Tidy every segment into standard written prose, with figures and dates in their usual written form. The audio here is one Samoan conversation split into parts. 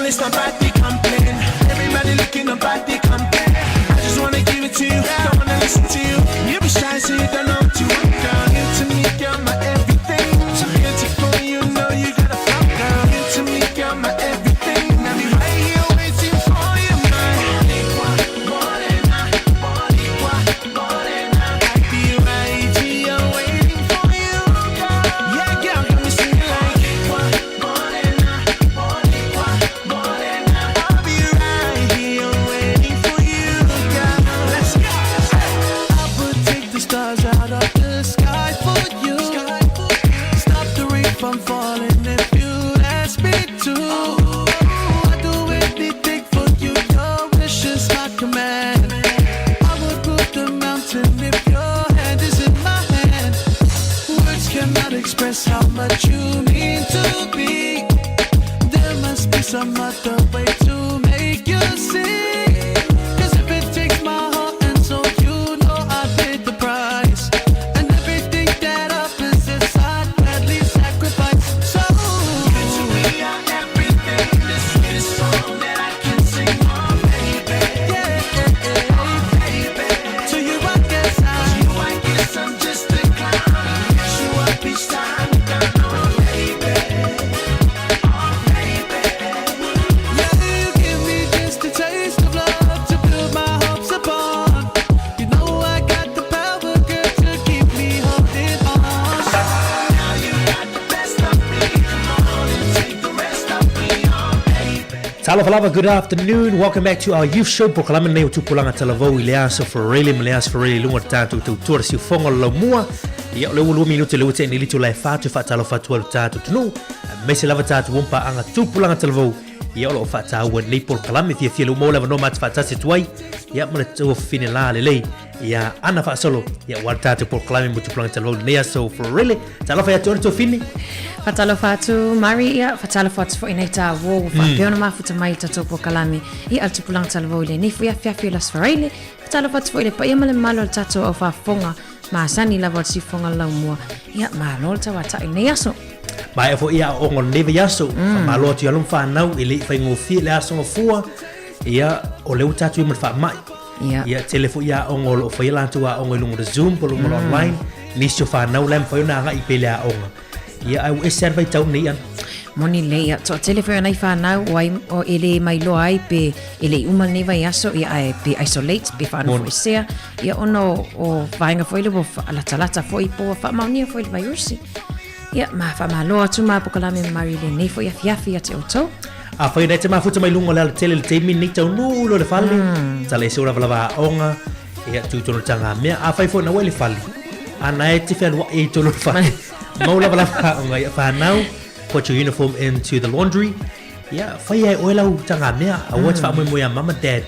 Unless nobody complain. Everybody looking, nobody complain. I just wanna give it to you, don't wanna listen to you. You be shy, so you don't know what you want, girl. Give to me, girl, my everything. So beautiful, you know you got a flow, girl. Give to me, girl, my everything. I'll be right here waiting for you, my Boricua, morena, Boricua, morena. I'll be right here waiting for you, girl. Yeah, girl, got me singing like Boricua, morena, Boricua, morena. I'll be right here waiting for you, girl. Let's go. I would take the stars out of the sky for you. Stop the rain from falling if you ask me to. I'd do anything for you. Your wish is my command. I would move the mountain if your hand is in my hand. Words cannot express how much you mean to me. There must be some other way to make you see. 'Cause if it takes my heart and soul, you know I paid the price. And everything that I possess, I'd gladly sacrifice. So, You to me are everything, the sweetest song that I can sing. Oh, baby, yeah, oh, baby. to you I guess I. You, I guess I'm just a clown. Hit you up each time you down, oh, baby, oh, baby. Yeah, you give me just a taste of love to build my hopes upon. You know I got the power, girl, to keep me holding on. Now you got the best of me. Come on and take the rest of me, oh, baby. Talofa lava, good afternoon. Welcome back to our youth show. Polokalame lenei o Tupulaga Talavou i le aso Faraile ma le aso Faraile i luga o le tatou tautua le siufoga o le laumua. Ia, o lea ua 2 minute lea ua tea nei le itula e 4 toe faatalofa atu ai lo tatou atunuu. Aemaise lava tatou uampaaga Tupulaga Talavou. Ia, o lo o faataua i lenei polokalame. Fiafia lea ua maua le avanoa ma te faatasi atu ai. Ia, ma le tuafafine la lelei. Ia, ana faasolo. Ia, ua le tatou polokalame mo Tupulaga Talavou i lenei aso Faraile. Talofa ia te oe le tuafafine. Faatalofa atu Mari, ia, faatalofa atu foi nei tāua ua faapea ona mafuta mai i tatou polokalame i a le Tupulaga Talavou i lenei foi afiafi o le Aso Faraile. Faatalofa atu foi i le paia ma le mamalu o le tatou au faafofoga masani lava o le siufofoga o le laumua. Ia, malo le tauatai i lenei aso. Maea foi ia aoaoga o lenei vaiaso. Faamalo atu i alo ma fanau e le i faigofie le aso gafua. Ia, o lea ua tatou i ai ma le faamai. Ia. Ia, tele foi aoga o lo o faia latou aoga i luga o le Zoom po o luga o le online. Nisi o fanau la e mafai ona agai pea i le aoga. Ia, ae ua ese lava le vaitau lenei ana. Moni lelei, ia, toatele foi o nai fanau o ai, o e le mailoa ai pe e le i uma lenei vaiaso, ia, ae pe isolate, pe faanofoesea, ia, ona o, o vaega foi lea ua latalata foi po ua faamaonia foi le vairusi. Ia, ma faamalo atu ma polokalame mamalu i lenei foi afiafi ia te outou. Afai na e te mafuta mai luga o le alatele i le taimi lenei taunuu loa i le fale, tala ese o lavalava aoga, ia tu tonu le taga mea. Afai foi na ua i le fale, a na e te fealuai ai i totonu o le fale, mau lavalava aoga, ia fanau, put your uniform into the laundry, ia fai ai oe lau taga mea, aua e te faamoemoe ia mama dad,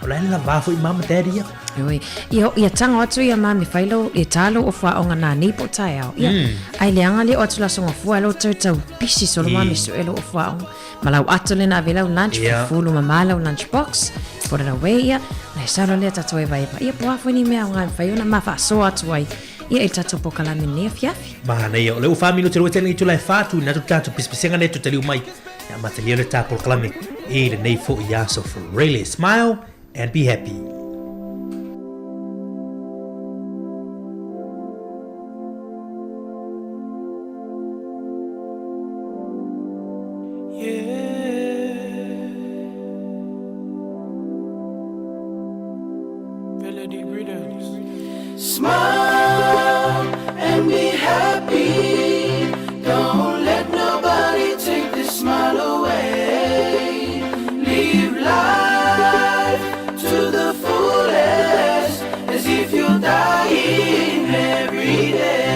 o la e lava foi mama dad ia. Oi, ia, ia tago atu ia ma me fai lau, e tā lau ofu aoga nānei po o taeao. Ia, ai leaga le o atu la songa fua e lau tau tau pisi solo ma me sue lau ofu aoga. Ma lau ato le na ave lau lunch, Ia. fufulu ma ma lau lunch box, put it away, ia, na e salo lea tatou e vaeva. Ia, po a foi ni mea o ngā mawhai ona ma whaasoa atu ai. Ia, i le tatou polokalame nei afiafi. Manaia, o lea ua 4 minute le ua tea nei itula e 4 tuuina atu le tatou pisipisiga nei toe taliu mai. Ia amatalia le ta polokalame i lenei foi aso Faraile. Smile and be happy. Smile and be happy. Don't let nobody take this smile away. Live life to the fullest as if you're dying every day.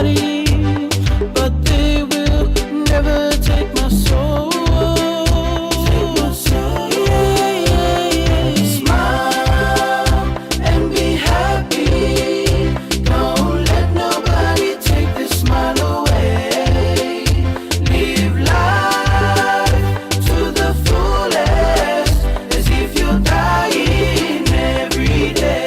body, but they will never take my soul. Yeah, yeah, yeah. Smile and be happy. Don't let nobody take this smile away. Live life to the fullest, as if you're dying every day.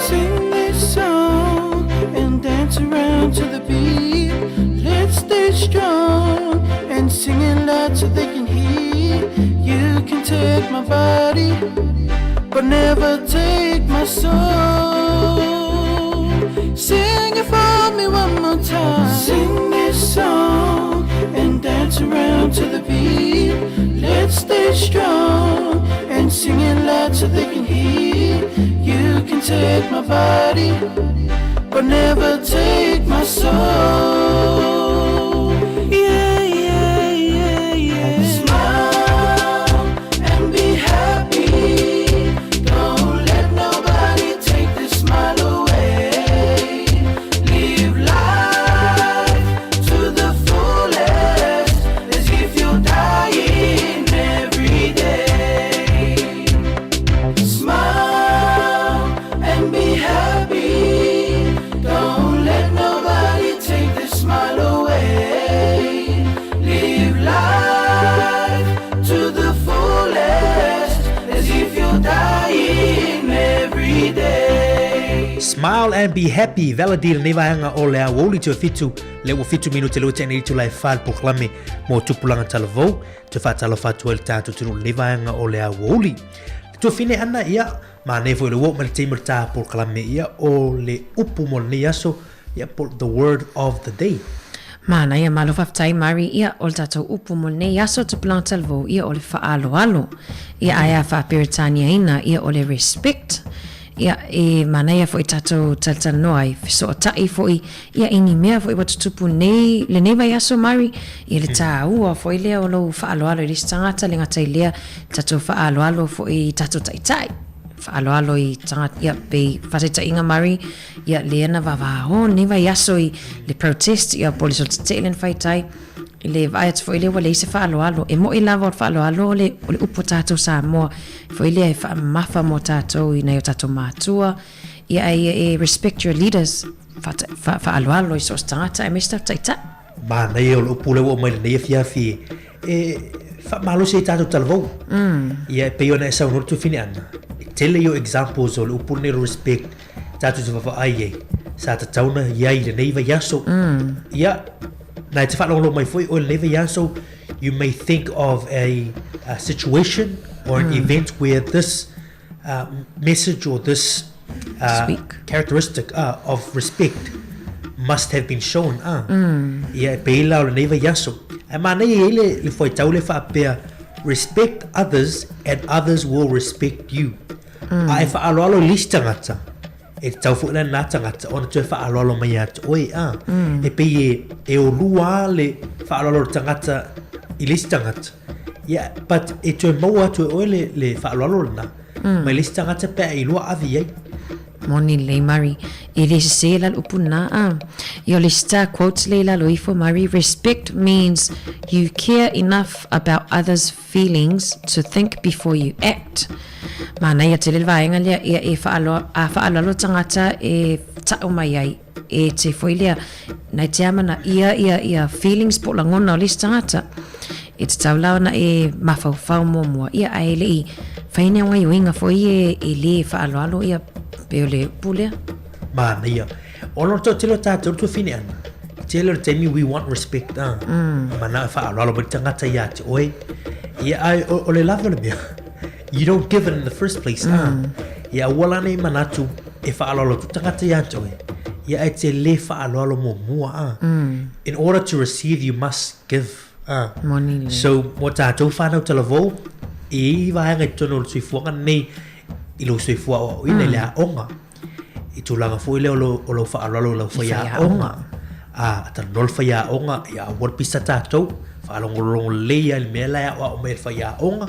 Sing this song and dance around to the beat. Let's stay strong and sing it loud so they can hear. You can take my body, but never take my soul. Sing it for me one more time. Sing this song and dance around to the beat. Let's stay strong and sing it loud so they can hear. You can take my body, but never take my soul. Yeah, yeah, yeah, yeah. Smile and be happy. Don't let nobody take this smile away. Live life to the fullest, as if you're dying every day. Smile and be happy. Don't let nobody take this smile away. Live life to the fullest, as if you're dying every day. Smile and be happy, Valady lenei vaega o le aoauli toe fitu le ua fitu minute le ua tea nei itula e fa le polokalame mo tupulaga talavou toe faatalofa atu ai le tatou atunuu lenei vaega o le aoauli. Le tuafine ana ia manaia foi le ua oo mai le taimi o le ta polokalame ia o le upu mo lenei aso ia po the word of the day. Manaia, malo faafetai Mari, ia o le tatou upu mo lenei aso tupulaga talavou ia o le faaaloalo ia ae a faa-Peretaniaina ia o le respect. Ia, e manaia foi tatou talatalanoa ai, fesootai foi, ia i ni mea foi ua tutupu nei, lenei vaiaso Mari, ia le tāua foi lea o lou faaaloalo i le isi tagata, le gata i lea, tatou faaaloalo foi i tatou taitai, faaaloalo i tagata, ia, pei faataitaiga Mari, ia, lea na vavao lenei vaiaso i le protest, ia, po o le solotetee lea na fai tai, I le vaai atu foi lea ua leai se faaaloalo. E mo'i lava o le faaaloalo o le, o le upu a tatou Samoa foi lea e faamamafa mo tatou i nai o tatou matua. Ia ae ia e respect your leaders, fa, fa, faaaloalo i so o se tagata aemaise tatou taitai. Manaia o le upu lea ua aumai lenei afiafi e faamalosi ai tatou talavou. Ia e pei ona e saunoa le tuafine Ana, e tele ia o examples o le upu lenei o le respect tatou te vaavaai ai sa tatau ona i ai i lenei vaiaso. Ia, na e te faalogologo mai foi oe i lenei vaiaso, you may think of a, a situation or an event where this uh, message or this uh, characteristic uh, of respect must have been shown. Uh. Ia, e pei la o lenei vaiaso. Ae manaia e i ai le, le fuaitau lea faapea, respect others and others will respect you. A e faaaloalo i le isi tagata, e tatau foi la lena tagata ona toe faaaloalo mai ia te oe, a. E pei e, e olua lava le faaaloalo o le tagata i le isi tagata. Ia, but e toe maua atu e oe le, le faaaloalo lena mai le isi tagata pe a e iloa ave i ai. Moni lelei Mari, e le sese la le upu lena a. Ia o le isi ta quote lea i lalo ifo Mari, respect means you care enough about others feelings to think before you act. Manaia tele le vaega lea ia e whaaloa, a whaaloalo tangata e tau mai ai e te foi lea nei te amana ia ia ia feelings po lagona o le isi tagata. E te tau la ona e mafaufau muamua ia ae e le i whai ni gaioiga foi e, e le whaaloalo ia pe o le upu lea. Manaia. Ona o le toatele o tātou le tuafine ana, i tele o le taimi we want respect a, mana e whaaloalo mai le tagata ia te oe. Ia ai o, o le lave o le mea, you don't give it in the first place a. Ia aua la nei manatu e whaaloalo atu tagata ia te oe. Ia ae te le whaaloalo muamua a. In order to receive you must give a. Moni le. So mo tātou whānau talavou, i vaega i totonu o le soifuaga nei, i lou soifua aoaoina i le aoga, i tulaga foi lea o lou, o lou faaaloalo i lau faiaoga. A, a talanoa le faiaoga, ia aua le pisa tatou, faalogologo lelei lava i le mea la e aoao mai e le faiaoga.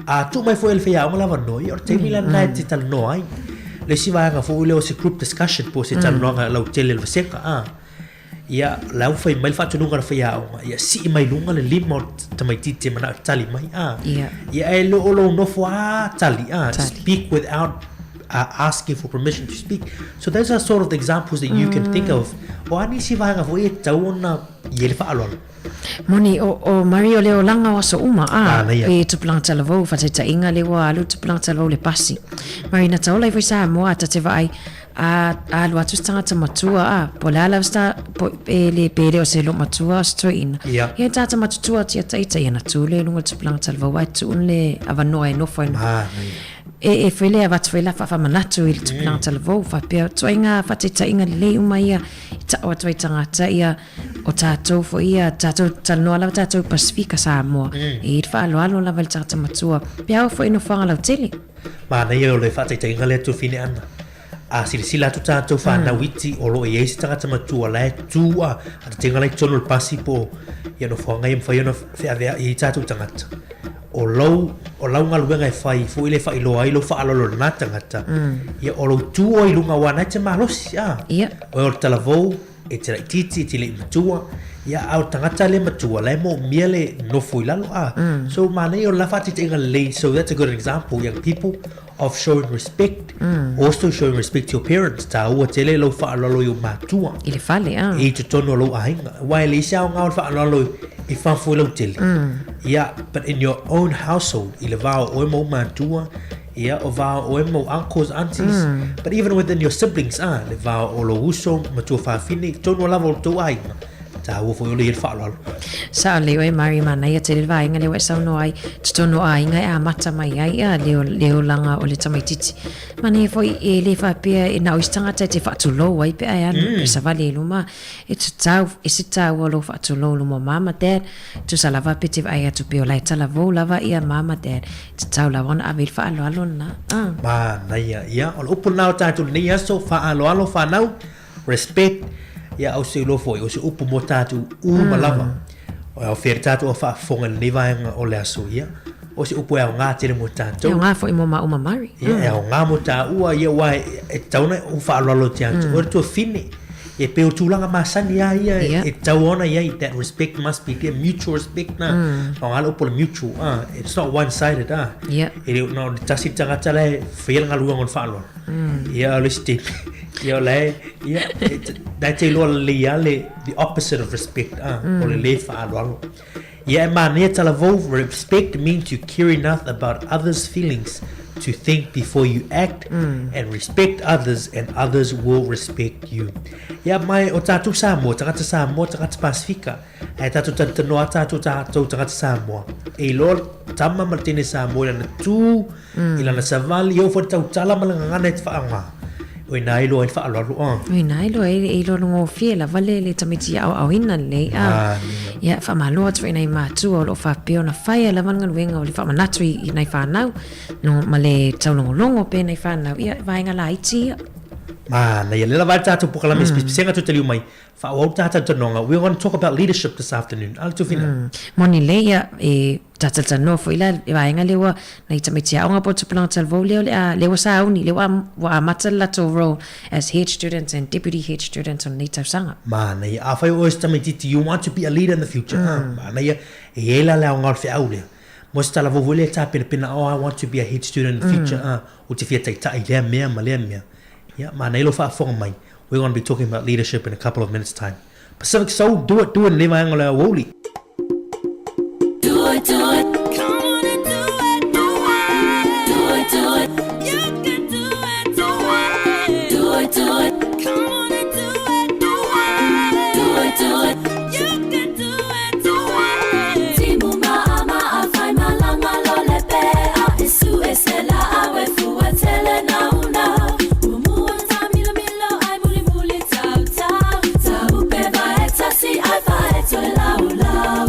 A tuu mai foi e le faiaoga le avanoa, ia o le taimi la lena e te talanoa ai. Le isi vaega foi lea o se group discussion po o se talanoaga lautele i le vasega, a. Ia, la ua fai mai le faatonuga a le faiaoga, ia sii mai luga le lima o le tamaitiiti e manao e tali mai, a. Ia. Ia, e le o lou nofo lava tali, a. Tali. Speak without asking for permission to speak. So those are sort of the examples that you can think of. O a nisi vaega foi e tatau ona i ai le faaaloalo? Moni, o, o Murray o le olaga o aso uma, a. Manaia. E tupulaga talavou, faataitaiga lea ua alu tupulaga talavou i le pasi. Murray, na taola ai foi Samoa, a ta te vaai, A alu atu se tagata matua, a, po o le a lava se ta, po, e le, pe le o se loomatua o se toeaina. Ia. Ia, tagata matutua atu ia ita, ia na tu lea i luga o le tupulaga talavou ae tuu le avanoa e nofo ai. Manaia. E, e foi lea avatu foi la faamanatu i le tupulaga talavou, faapea, tuaiga faataitaiga lelei uma ia i tau atu ai tagata, ia, o tatou foi ia, tatou talanoa lava tatou Pasifika Samoa, e i le faaaloalo lava i le tagata matua, pe a oo foi i nofoaga lautele. Manaia o le faataitaiga lea Tuafine Ana. A silasila atu tatou whanau iti o lo o i ai se tagata matua la e tū a, a te tenga la i totonu o le pasi po o ia nofoaga ia mawhai ona wheawea'i i tatou tagata. O lou, o lau galuega e whai foi le whailoa ai lou faaaloalo i lena tagata, ia o lou tū oe i luga aua na e te malosi, a. Ia. Oe o le talavou, e te laitiiti, e te le i matua, ia a o le tagata le matua, la e moomia le nofo i lalo, a. So manaia o le la faataitaiga lelei, so that's a good example young people of showing respect, also showing respect to your parents, taua tele lou faaaloalo i ou matua. I le fale, a. I totonu o lou aiga. Aua e leai se aoga o le faaaloalo i fafo i lautele. Ia, but in your own household, i le va o oe ma ou matua, Ia, o va o oe ma ou uncles, aunties, but even within your siblings, ah, le va o lou uso, matua fafine, i totonu lava o le tou aiga, taua foi o le i ai le faaaloalo. Sao lelei oe Mary, manaia tele le vaega lea ua e saunoa ai, totonu o aiga e amata mai ai a le, le olaga o le tamaitiiti. Manaia foi e le faapea e na o isi tagata e te faatulou ai pe a e alu, pe savali i luma, e tatau, e se taua lou faatulou i luma o mama, dad, tusa lava pe te vaai atu pei o la e talavou lava ia mama, dad, Tatau lava ona ave i le faaaloalo lena. Ah. Manaia. Ia, o le upu lena o tatou i lenei aso, faaaloalo whanau, respect, ia au se iloa foi, o se upu mo tatou uma lava. O ao fea tatou o faafofoga i lenei vaega o le aso, ia, o se upu e aoga tele mo tatou. E aoga foi mo maua ma Murray. Ia, e aoga mo taua, ia, aua e tatau ona ou faaaloalo ia te oe le tuafine. E pei o tulaga masani lava ia e tatau ona i ai, that respect must be there, mutual respect na. Aoga le upu o le mutual, ah, it's not one sided, ah. E le o na o le tasi le tagata la e faia le galuega o le faaaloalo. Ia, o le isi taimi, ia o la e, ia, la e te iloa lelei lava le, the opposite of respect, ah, o le le faaaloalo. Ia e manaia talavou, respect means you care enough about others feelings to think before you act and respect others and others will respect you. Ia mai o tatou Samoa, tagata Samoa, tagata Pasifika, ae tatou talitonoa tatou tatou tagata Samoa, e iloa le tama ma le teine Samoa i lana tu, I lana savali, e oo foi le tautala ma le gagana e te faaaoga. O ina e iloa ai le faaaloalo, a. O ina e iloa ai, e iloa gofie lava le, le tamaiti i aoaoina lelei, a. Ia, faamalo atu foi i nai matua o lo o faapea ona faia lava le galuega o le faamanatu i, i nai fanau, no, ma le taulogologo pea i nai fanau, ia, vaega laiti ia. Manaia, lea lava ai le tatou pokalame mm. Pesega toe taliu mai, faaauau le tatou talanoaga. We're going to talk about leadership this afternoon. A le Tufina. Moni lelei, ia, e Talatalanoa foi la le vaega lea ua nai tamaiti aoga po o tupulaga talavou lea o le a lea ua sauni lea ua ua amata le latou role as head students and deputy head students o lenei tausaga. Manaia. Afai o oe se tamaitiiti, you want to be a leader in the future, ah, manaia, e i ai la le aoga o le feau lea. Mo se talavou foi lea e tapenapena, oh, I want to be a head student in the future, ah, ou te fia taitai i lea mea ma lea mea. Ia, manaia lou faafofoga mai. We're gonna be talking about leadership in a couple of minutes time. Pacific Soul, do it, do it, lenei vaega o le aoauli. Do it, do it. Come on and do it, do it. Do it, do it. You can do it, do it. Do it, do it. Come on and do it, do it. Do it, do it. You can do it, do it. Timu ma'a ma'a fai malanga lo le pe a e su e se la a we fua tele na una. Mumu ta milo milo ai muli muli tau tau. Tau pe va e tasi ai fa e toe lau lau.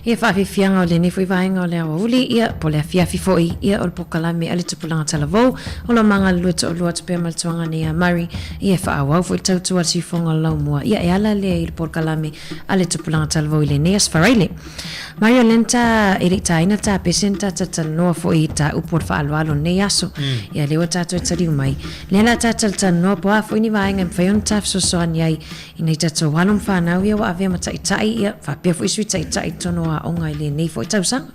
Ia faafiafiaga o lenei foi vaega o le aoauli, ia, po o le afiafi foi, ia, o le polokalame a le Tupulaga Talavou, o lo o magalulue toalua atu pea ma le tuaga nei a Murray, ia, e faaauau foi le tautua a le siufofoga o le laumua, ia, e ala lea i le polokalame a le Tupulaga Talavou i lenei Aso Faraile. Murray, o lea na ta, e le i taina le tapese na ta talatalanoa foi i ta upu o le faaaloalo i lenei aso, ia, lea ua tatou taliu mai, lea la ta talatalanoa po o a foi ni vaega e mafai ona ta fesoasoani ai I nei tatou alo ma fanau ia ua avea ma taitai ia faapea foi sui taitai i totonu o aoga i lenei foi tausaga.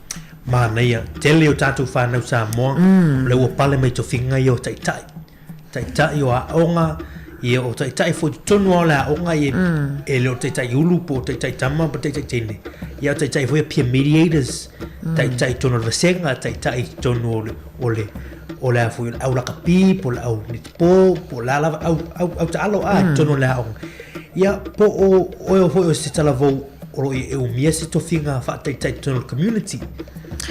Manaia tele o tatou fanau Samoa o lea ua pale mai tofiga ia o taitai. Taitai o aoga, ia o taitai foi i totonu lava o le aoga ia e le o taitai ulu po o taitai tama po o taitai teine. Ia o taitai foi ia peer mediators, taitai i totonu o le vasega, taitai i totonu o le o le o le a foi o le au lakapi po o le au netball po o le a lava au, au, au taalo a i totonu o le aoga. Ia, po o oe foi o se talavou o lo o e umia se tofiga faataitai i totonu o le community,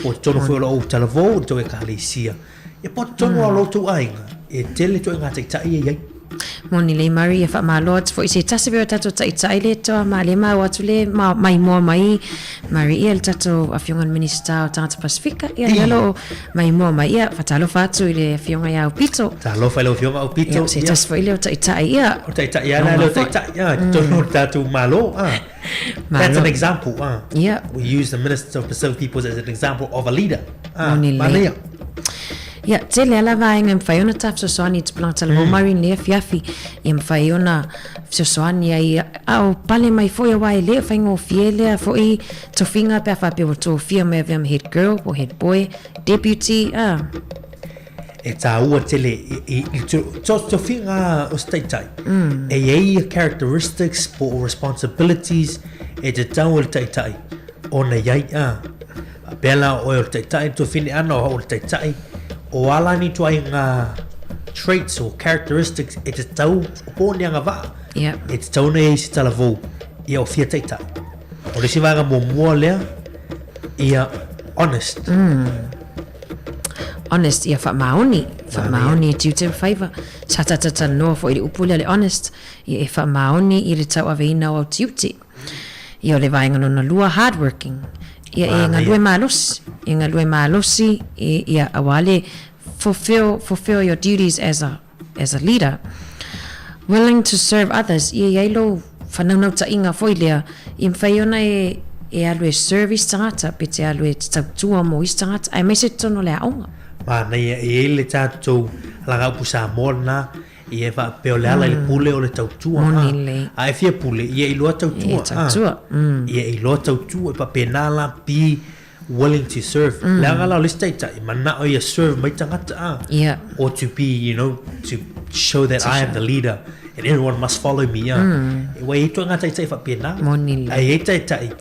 po o totonu foi o lo ou talavou, o le tou ekalesia, ia po o totonu lava o lo outou aiga, e tele ituaiga taitai e i ai. Moni lelei Murray, e faamalo atu foi i se tasi foi o tatou taitai le toa ma le maua atu le maimoa mai Murray ia le tatou afioga i le Minisita o Tagata Pasifika ia lea lo o maimoa mai ia faatalofa atu i le afioga ia Aupito. Talofa i lau afioga Aupito. Ia se tasi foi lea o taitai ia. O taitai ia la lea o taitai ia totonu o le tatou Malo. That's an example. Yeah. We use the Minister of Pacific Peoples as an example of a leader. Moni lelei. Ia, tele lava vaega e mafai ona ta fesoasoani i tupulaga talavou mm. Murray nei afiafi, ia mafai ona fesoasoani ai, a o pale mai foi aua e le o faigofie lea foi tofiga pe a faapea ua tofia mai avea ma head girl po head boy, deputy, a. E tāua tele i, i, i to, tofiga o se taitai. Mm. E i ai ia characteristics po o responsibilities e tatau i le taitai ona i ai, a. Pea la oe o le taitai, tuafine ana o hau o le taitai, o a la ni ituaiga traits or characteristics e tatau, po o ni agavaa, yeah. e tatau ona i ai se talavou ia o fia taitai. O le isi vaega muamua lea, ia honest. Honest, ia faamaoni, faamaoni e tiute ma faiva. Sa tātou foi i le upu lea le honest, ia e faamaoni i le tauaveina o au tiute. Ia o le vaega lona lua, hardworking. Ia e galue malosi, e galue malosi, e, ia aua le fulfill, fulfill your duties as a, as a leader. Willing to serve others, ia i ai lou whanaunauta foi lea, i mawhai ona e, e alu e serve isi tagata, pe te alu e te tautua mo isi tagata, aemaise totonu o le aoga. Manaia, e i ai le tatou alagaupu Samoa lena, Ia e faapea o le ala i le pule o le tautua. Moni lelei. A e fia pule, ia iloa tautua. Ia tautua. Ia iloa tautua, e faapena la be willing to serve. Leaga la o le isi taitai, manao ia serve mai tagata a. Ia. Or to be, you know, to show that I am the leader and everyone must follow me. A. E wai e ai ituaiga taitai faapena. Moni lelei. A e i ai taitai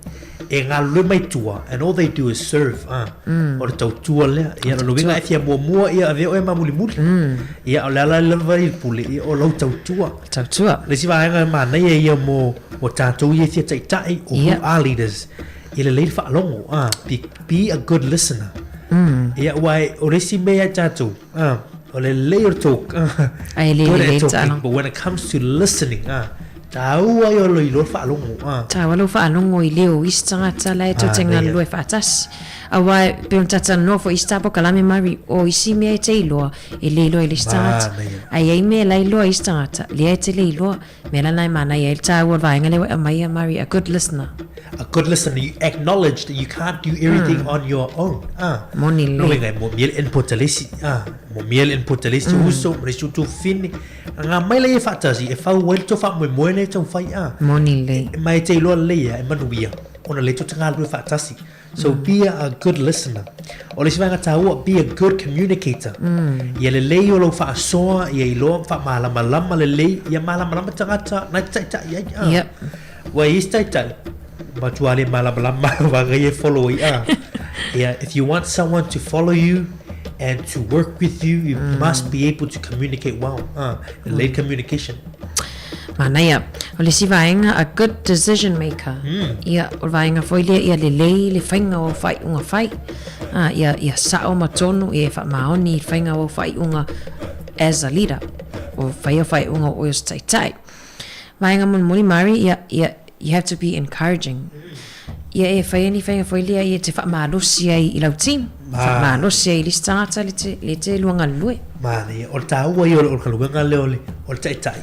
e galulue mai tua and all they do is serve ah. Mm. O le tautua lea. Ia lona uiga e fia muamua ia avea oe ma mulimuli. Mm. Ia o le ala lava i le pule ia o lau tautua. Tautua. Le isi vaega e manaia ia mo mo tatou ia e fia taitai o who are leaders. Ia lelei le faalogo ah. Be, be a good listener. Mm. Ia aua o le isi mea ia i tatou ah, o le lelei o le talk ah. Ai le Good at lelei talking, taalogo. but when it comes to listening ah, Tāua ia lo iloa faalogo, a. Tāua lou faalogo i leo o isi tagata la e tou te galulue faatasi. Aua e pei ona talanoa foi isi tapokalame Murray, o isi mea e te iloa, e le iloa e le isi tagata. A i ai mea la e iloa e isi tagata, lea e te le iloa. Mea la na e manaia ai le tāua o le vaega lea ua e aumaia Murray, a good listener. A good listener, you acknowledge that you can't do everything on your own, a. Moni lelei. Lona uiga e moomia le input a le isi, a. Moomia le input a le isi uso ma le isi utuafafine. Ngā mai la ia whaatasi, e whau ai le tō whaamoemoe nei tau whai a. Moni lelei. E, mai te iloa lelei ia, e manuia, ona le tō te galulue whaatasi. So be a good listener. O le isi vaega tāua, be a good communicator. Ia lelei o lou whaasoa, ia iloa whaamalamalama lelei, ia malamalama tagata, nai te taitai ai a. Yep. Ua i isi taitai, matua le malamalama vaega ia e follow ai a. Ia, if you want someone to follow you and to work with you, you must be able to communicate well. Ah, lelei communication. Manaia. O le isi vaega, a good decision maker. Ia, o le vaega foi lea, ia lelei le faiga o au faaiuga fai. Ah, ia, ia sao ma tonu, ia e faamaoni i le faiga o au faaiuga as a leader. O fai au faaiuga o oe o se taitai. Vaega mulimuli, Murray, ia, ia, you have to be encouraging. Ia e fai ai ni faiga foi lea ia e te faamalosi ai i lau team, faamalosi ai i le isi tagata le te, le te lua galulue. Manaia. O le taua ia o le galuega lea o le, o le taitai,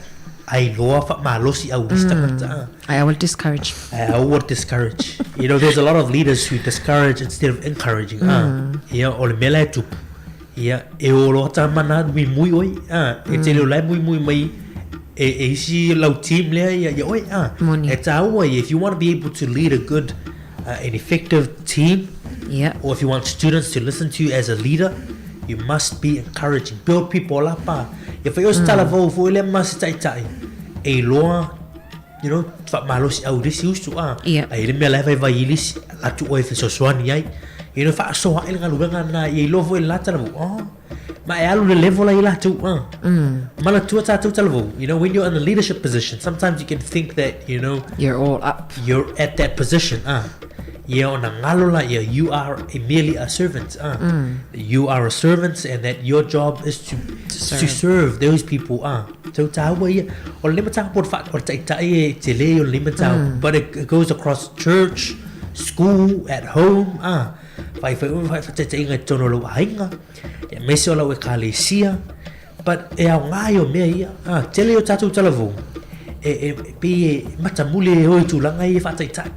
ai loa faamalosi au i isi tagata. Ae aua le discourage. Ae aua le discourage. You know, there's a lot of leaders who discourage instead of encouraging. Ah. Ia, o le mea la e tupu, ia, e o loa tama na muimui oe, ah, e tele o la e muimui mai e, e isi lau team lea ia, ia oe, ah. Moni. E tāua ia, if you want to be able to lead a good uh, and effective team, Yeah. or if you want students to listen to you as a leader, you must be encouraging. Build people up. Ah. Ia whai o se talavou foi lea ma se taitai, e iloa you know, faamalosi au i le isi uso, a. Ia. Ai le mea la e vaivai i le isi, alu atu oe e fesoasoani ai. You know, faasoa ai le galuega lena, ia iloa foi e le la talavou, oh, ma e alu i le level la i latou, a. Manatua tatou talavou, you know, when you're in a leadership position, sometimes you can think that, you know, You're all up. you're at that position, a. Ia ona ngalo la ia, you are a merely a servant, a. You are a servant and that your job is to, to serve, to serve those people, a. Tau tāua ia, o le mataupu o le wha, o le taitai e te le o le mataupu, but it, it goes across church, school, at home, a. Whai whai whai whai whai i tonu lau aiga, ia mese o lau ekalesia, but e ao ngā i o mea ia, a, tele o tātou talavou, e, e, e pe e matamuli e oi tūlanga i e whātaitai.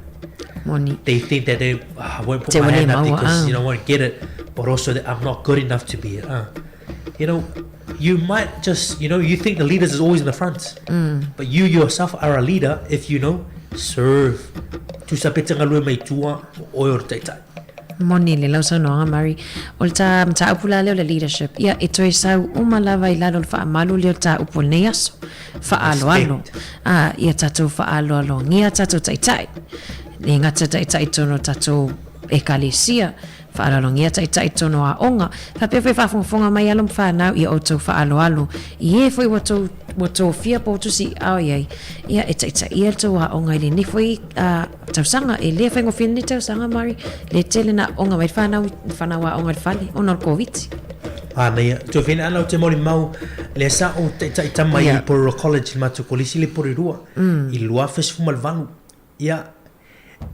Moni. They think that they ah, I won't put Te my wale hand up maua, because ah. you know, I won't get it, but also that I'm not good enough to be it. Ah. You know, you might just, you know, you think the leaders is always in the front, but you yourself are a leader if you know, serve. Tusa pe te ngalue mai tua, o oe o le taitai. Moni le lau saunoaga Murray. O le ta mataupu la lea o le leadership, ia e toe sau uma lava i lalo o le faamalu lea o le taupu o lenei aso. Faaaloalo. Ā, ia tatou faaaloalogia tatou taitai. Le gata taitai tonu o tatou ekalesia, faaaloalogia taitai tonu o aoga. Faapea foi faafogafoga mai alo ma fanau ia outou faaaloalo i e foi ua tou ua tofia po ua tusi ao i ai, ia e taitaia le tou aoga i lenei foi ā tausaga. E le faigofie lenei tausaga Murray, le tele na aoga mai le fanau fanau aoga i le fale ona o le Koviti. Manaia. Toe whina ana o te molimau, lea sa ou taitai tama i Porirua College i le matou kolisi le Porirua, i 2018. Ia,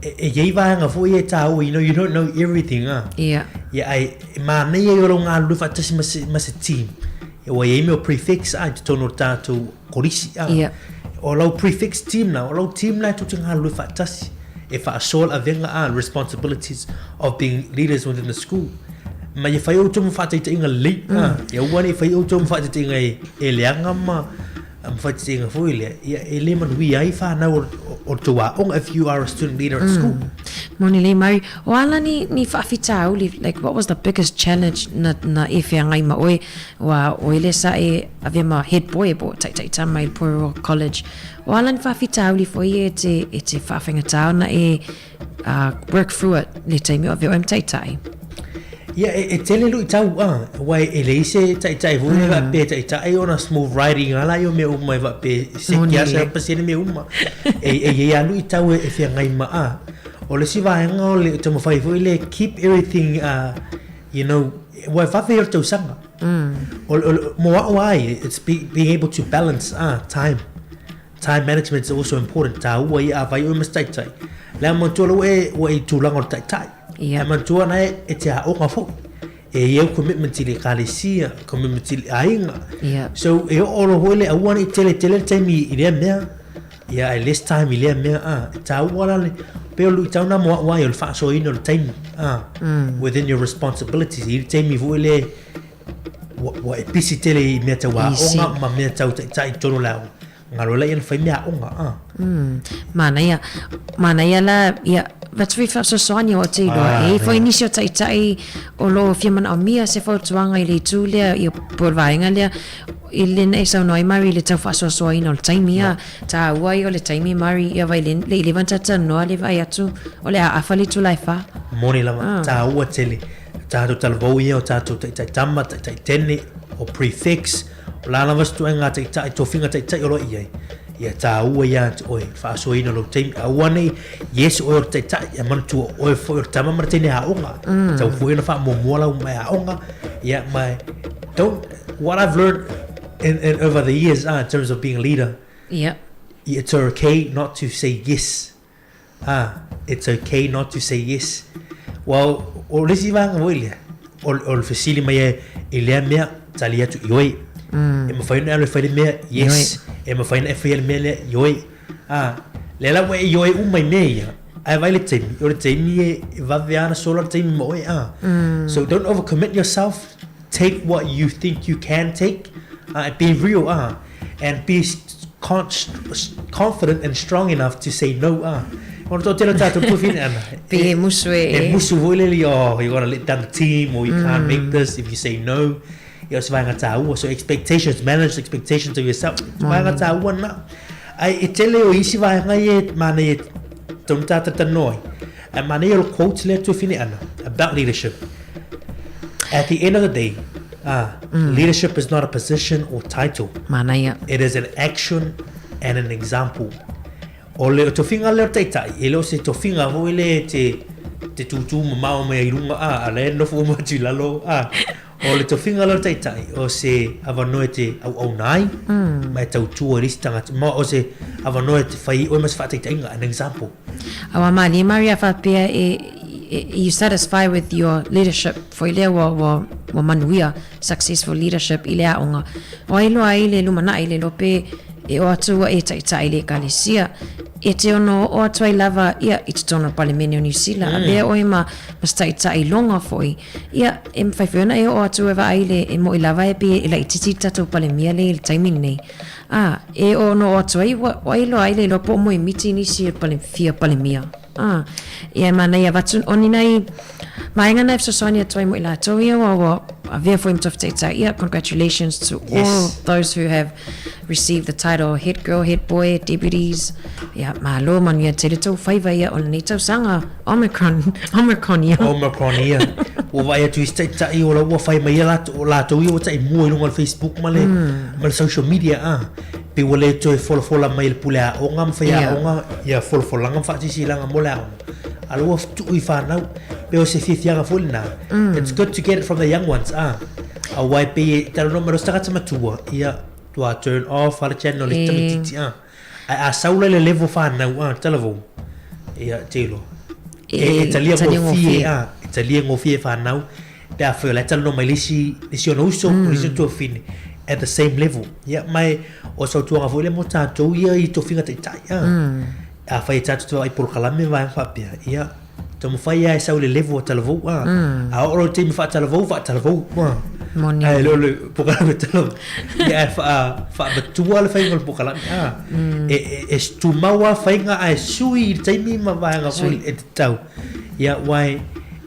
e, e iai vaega foi e tāua, you know, you don't know everything, ah. Ia. Ia, ai, e mānaia i o lau galulue faatasi ma se, ma se team. Ia, ua iai mea o prefects, ah, i totonu o le tātou kolisi, ah. Ia. O lau prefects team na, o lau team na e tou te galulue faatasi. E faasoa le avega, ah, responsibilities of being leaders within the school. Ma ia fai outou ma faataitaiga lelei, ah. Ia aua ne i fai outou ma faataitaiga e, e leaga ma, ma faataitaiga foi lea, ia e le manuia ai whanau o, o, o tou aoga if you are a student leader at school. Moni lelei Murray, o a la ni, ni faafitauli, like what was the biggest challenge na, na e feagai ma oe, ua oe lea sa e avea ma head boy po o taitai tama i le Porirua College. O a la ni faafitauli foi e te, e te faafaigata ona e uh, work through it le taimi o avea oe ma taitai? Ia, e, e tele luitau, ah, aua e leai se taitai foi lea faapea e taitai ona smooth riding lava laia o mea uma e faapea e seki lava se pasene mea uma. E, e i ai lava luitau e, e feagai ma, ah. O le isi vaega o le taumafai foi lea keep everything, ah, you know, aua e vave ia o le tausaga. O, o, mo au lava ia, it's be, being able to balance, ah, time. Time management is also important, tāua ia a whai oe ma se taitai. Le a manatua lau e, ua i tulaga o le taitai. Ia. E manatua na e, e te aoga foi. E i au commitment i le ekalesia, commitment i le aiga. Ia. So e oo loa foi le aua ne i tele tele le taimi i lea mea, ia ai less time i lea mea, a. E tāua la le, pei o le luitau na mo au ai o le faasoaina o le taimi, a. Within your responsibilities, i le taimi foi le, ua, ua e pisi tele i mea tau aoga ma mea tau taitai i totonu o le aoga. Ngaro la ia na whai mea aoga, a. Manaia, manaia la, ia, that's very faasoasoani o te iloa. Ah, E i foi yeah. nisi o taitai o lo o fia manaomia se fautuaga i le itu lea, ia po o le vaega lea, i le na e saunoa ai Murray i le tau faasoasoaina o le taimi, ia, tāua ia o le taimi Murray, ia vai le, le i leva ona talatalanoa le vaai atu, o le a afa le itula e whā. Moni lava, tāua tele. Tātou talavou ia o tātou taitai tama, taitai tene, o prefects, o la lava se tuaiga taitai, tofiga taitai o lo o i ai. Ia tāua ia te oe, faasoaina lou taimi, aua nei, yes oe o le taitai, e manatua o oe foi o le tama ma le teine aoga. Tatau foi ona faamuamua lau mai aoga, ia ma don't, what I've learned in, in over the years, in terms of being a leader, Ia. it's okay not to say yes. Ah, it's okay not to say yes. Well, o le isi vaega foi lea, o, o le fesili mai e, i lea mea, tali atu, ioe. Mm. E mawhai ona e alu e whai le mea, yes. Ioe. E mawhai ona e whai le mea lea, ioe. Ah, lea la ua e ioe uma i mea ia. Ae vaai le taimi, o le taimi e, e vave ana sola le taimi ma oe, ah. Mm. So don't overcommit yourself. Take what you think you can take. Uh, be real, ah. And be con confident and strong enough to say no, ah. Ona tō tēnā tātou puwhine ana. Pe e musu e. E musu voi lele, oh, you gotta let down the team or you mm. can't make this if you say no. Ia o se vaenga tāua. So expectations, manage expectations of yourself. Se vaenga tāua na. Ai, e tele o isi vaenga i e mana i e tonu tātata noi. Ai mana i o le quote lea tuawhine ana about leadership. At the end of the day, ah, mm. leadership is not a position or title. Mana ia. It is an action and an example. O le tofiga lea o le taitai, e le o se tofiga foi lea e te, te tūtū mamao mai ai i runga, ā, a la e nofo uma atu i lalo, ā. O le tofiga lea o le taitai, o se avanoa e te auauna ai, ma e tautua i le isi tagata, ma o se avanoa e te fai ai oe ma se faataitaiga, an example. Aua malie Maria faapea e, e, you satisfy with your leadership foi lea ua, ua, ua manuia successful leadership i le aoga. O ai loa ai le lumanai le lope e o atu ua e taitai i le ekalesia, e te ono oo atu ai lava ia i totonu o le Palemene o Niu Sila, mm. avea oe ma, ma se taitai loga foi, ia e mawhai foi ona e oo atu e vaai le e mo'i lava e pe e laitiiti le tatou Palemia le i le taimi lenei. A, e ono oo atu ai ua, o ai loa ai le iloa po o moemiti nisi e pale, fia Palemia. A, ia e manaia avatu o ni nai vaega na e fesoasoani atu ai mo i latou ia ua ua avea foi ma tofi ia congratulations to yes. all those who have received the title head girl, head boy, deputies. Ia, malo manuia tele tou faiva ia o lenei tausaga Omicron, Omicron ia. Omicron ia. Ua vaai atu i se taitai o la ua fai mai ia latou, latou ia ua tai mua i luga o le Facebook ma le, mm. ma le social media a. Pe ua le toe folafola mai le pule aoga ma faiaoga ia folafolaga ma faasilasilaga mo le aoga, a o la ua tuu i fanau. Pe o se fiafiaga foi lena. It's good to get it from the young ones a. Aua e pei e talanoa mai loa se tagata matua, ia, tua turn off a le channel i se tamaitiiti a. Ae a sau la i le level fanau a, talavou, ia, te iloa. E, e talia gofie a, e talia gofie e fanau, pe afai o la e talanoa mai le isi, le isi ona uso, mm. le isi ona tuafafine, at the same level. Ia, ma e, o se fautuaga foi lea mo tatou ia i tofiga taitai, a. Mm. Afai e tatou te vaai polokalame ma vaega faapea, ia, taumafai lava e sau i le level o talavou, a. Mm. A oo loa i le taimi faatalavou, faatalavou, a. Moni. Ae le o le polokalame talavou. Ia, ae faa, faamatua le faiga o le polokalame, a. Mm. E, e, e tumau lava faiga ae sui i le taimi ma vaega foi e tatau. Ia, aua e,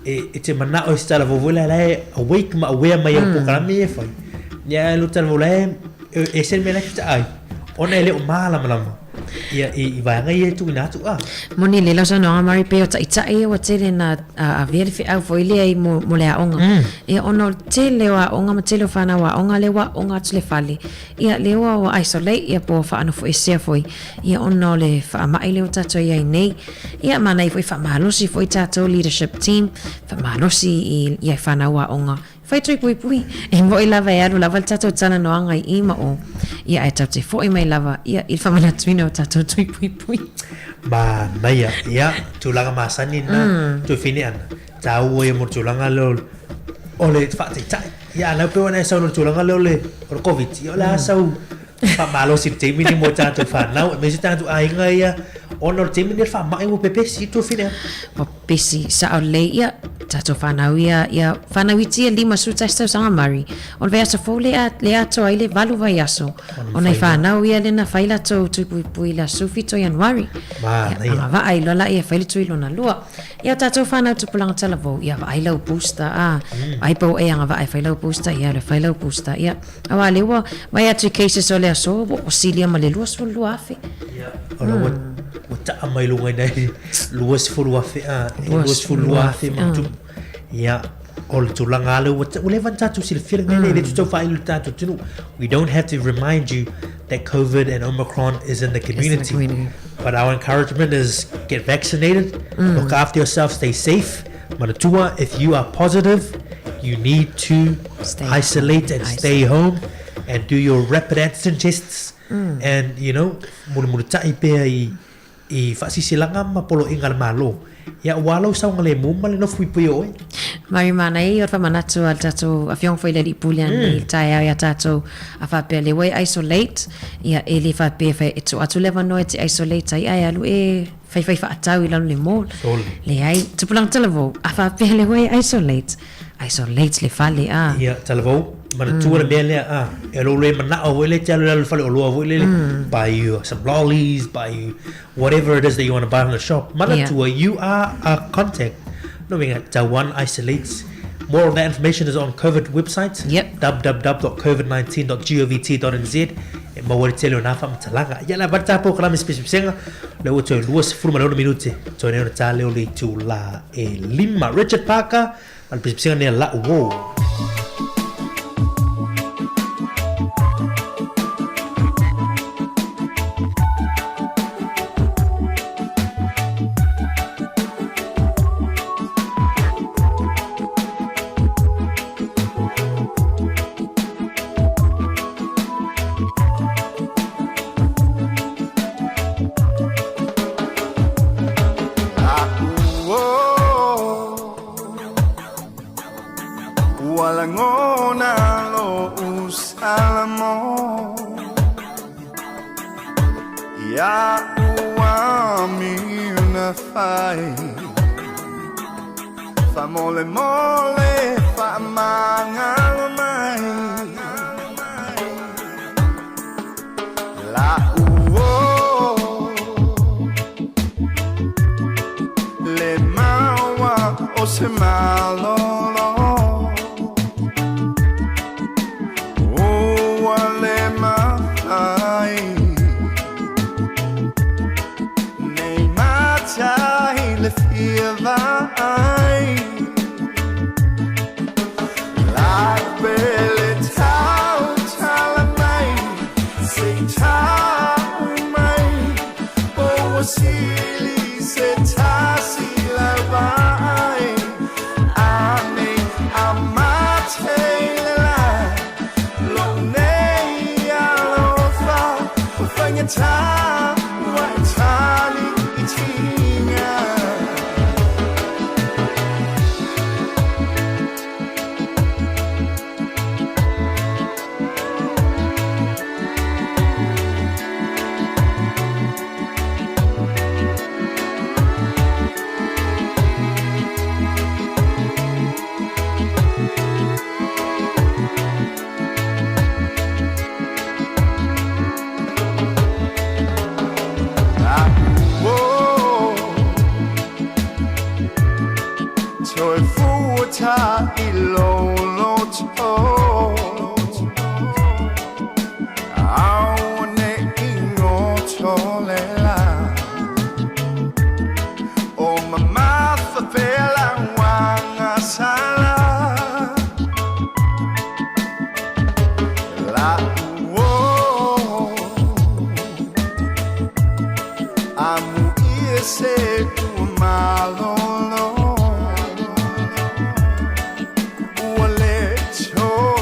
e, e te manao i se talavou foi lea la e awake ma aware mai au polokalame ia e fai. Ia, ae le o talavou la e, e ese le mea la e fetaai, ona e le o malamalama ia i, i vaega ia e tuuina atu a. Moni le lau saunoaga Murray pei o taitai ia ua tele na avea le feau foi lea i mo, mo le aoga. Mm. Ia ona o le tele o aoga ma tele o whanau aoga lea ua aoga atu le fale. Ia lea ua ua isolate ia po o faanofoesea foi. Ia ona o le faamai lea ua tatou i ai nei. Ia manaia foi faamalosi foi tatou leadership team, faamalosi i i ai whanau aoga. Whai tui puipui, e moe lava e alu lava le tatou talanoaga i i ma o. Ia ae tatou te foi mai lava ia i le faamanatuina o tatou tui puipui. Manaia, ia, tulaga masani na, mm. tuafine ana. Taua ia mo le tulaga lea o, o le faataitai. Ia, a lau pei ona e sau i le tulaga lea o le, o le Covid, ia o le a sau faamalosi i le taimi lenei mo tatou fanau, aemaise tatou aiga ia, ona o le taimi lenei o le faamai ua pepesi i tuafine ana. Ua pepesi, sao lelei, ia, tatou fanau ia, ia, fanau iti ia 51 tausaga Murray. O le vaiaso fou lea, lea atoa ai le valu vaiaso. O nai fanau ia lea na fai latou tui puipui i le aso 17 o Ianuari. Manaia. Ia, agavaa ai loa laia e fai le tui lona lua. Ia o tatou fanau tupulaga talavou, ia vaai lau booster, a, vaai po ua e agavaa e fai lau booster, ia alu e fai lau booster, ia. Aua lea ua vaai atu i cases o le aso, ua silia ma le 22,000. Ia, o la ua, ua taa mai luga i nai 20,000, a, e 22,000 ma tupu. Ia, o le tulaga lava lea ua, ua leva ona tatou silafia le mea lea, e le toe tau faailo i le tatou atunuu. We don't have to remind you that COVID and Omicron is in the community. But our encouragement is get vaccinated, look after yourself, stay safe. Manatua, if you are positive, you need to Stay isolate home, and stay home and do your rapid antigen tests and, you know, mulimuli pea i, i faasilasilaga ma poloaiga a le Malo, ia aua lou saogalemu ma le nofo puipuia o oe. Mari manaia ia o le faamanatu a le tatou Afioga foi i le Alii Pule ananei i le taeao ia tatou a faapea lea ua e isolate, ia e le faapea e fai e tuu atu le avanoa e te isolate ai ae alu e faifai faatau i lalo i le mall. Sole. Leai, tupulaga talavou, a faapea lea ua e isolate, isolate le fale a. Ia, talavou, manatua le mea lea, a, e lou le manao foi lea e te alu i lalo i le faleoloa foi lele, buy you some lollies, buy you whatever it is that you want to buy from the shop. Manatua, you are a contact. No uiga, Taiwan isolates. More of that information is on COVID website. Yep. www.covid19.govt.nz e maua ai le tele o nā faamatalaga. Ia le avatu tatou polokalame sipesipesega, lea ua toe 26 minute, toe nei ona ta leo le itulā e lima. Richard Parker, ma le pisipisiga nei a La'u Woo. Ua lagona lou salamo Iaʻu amio na fai Faamolemole faamagalo mai La'u o Le maua o se malolo Ua le mafai Nei matai le fia vaai La'u pele tautala mai Se i tau mai Po ua sili se tasi lau vaai Ane a mate le la Lou nei alofa Ua faigata ua e tali i tiga. Toe fuata i lou loto Aua ne i goto le la O mamafa pea lau agasala La'u o Amuia se ua malolo Ua le toe.